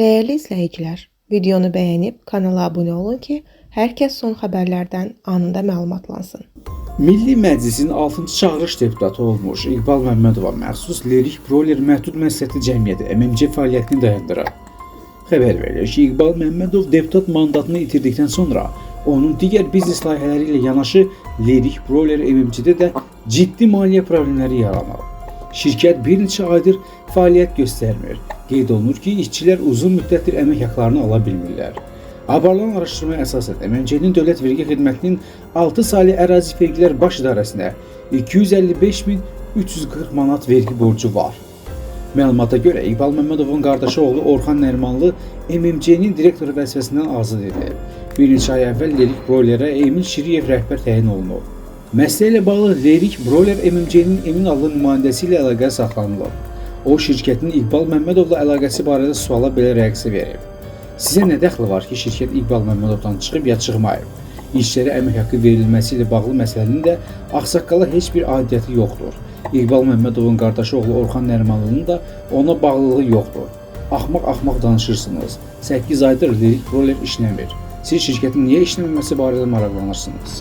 Dəyərli izləyicilər, videonu bəyənib kanala abunə olun ki, hər kəs son xəbərlərdən anında məlumatlansın. Milli Məclisin 6-cı çağırış deputatı olmuş İqbal Məmmədova məxsus Lirik Broiler Məhdud Məsuliyyətli Cəmiyyəti MMC fəaliyyətini dayandırıb. Xəbər verilir ki, İqbal Məmmədov deputat mandatını itirdikdən sonra onun digər biznes layihələri ilə yanaşı Lirik Broiler MMC-də də ciddi maliyyə problemləri yaranıb. Şirkət bir neçə aydır fəaliyyət göstərmir. Qeyd olunur ki, işçilər uzun müddətdir əmək haqlarını ala bilmirlər. Aparılan araşdırmaya əsasən MMC-nin Dövlət Vergi Xidmətinin 6 saylı Ərazi Vergilər Baş İdarəsinə 255.340 manat vergi borcu var. Məlumata görə İqbal Məmmədovun qardaşı oğlu Orxan Nərimanlı MMC-nin direktoru vəzifəsindən azad edilib. Bir neçə ay əvvəl Lerik Broilerə Emin Şiriyev rəhbər təyin olunub. Məsələ ilə bağlı Lerik Broiler MMC-nin Emin adlı nümayəndəsi ilə əlaqə saxlanılıb. O şirkətin İqbal Məmmədovla əlaqəsi barədə suala belə reaksiya verib. Sizə nə dəxli var ki, şirkət İqbal Məmmədovdan çıxıb ya çıxmayıb? İşçilərə əmək haqqı verilməsi ilə bağlı məsələnin də ağsaqqala heç bir aidiyyəti yoxdur. İqbal Məmmədovun qardaşı oğlu Orxan Nərimanlının da ona bağlılığı yoxdur. Axmaq-axmaq danışırsınız. 8 aydır Lirik Broiler işləmir. Siz şirkətin niyə işləməməsi barədə maraqlanırsınız?